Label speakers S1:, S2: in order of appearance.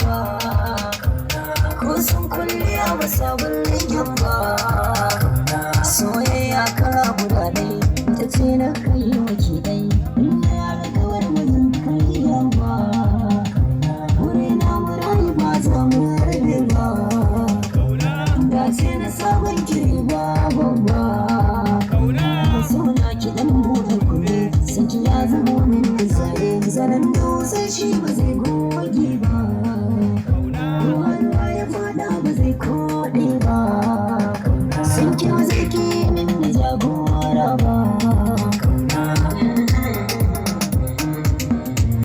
S1: ba. Ko sun kulle ba sabon rigin ba. Soyayya kala guda ɗai, ita ce na kai maki ɗai. Ina alkawar ba zan karya ba. Wuri na murayi ba za mu rabe ba. Da ce na sabon kiri ba babba. Suna kiɗan buɗe kunne, sanki ya zama min zare. Zanen dutse shi ba zai goge ba.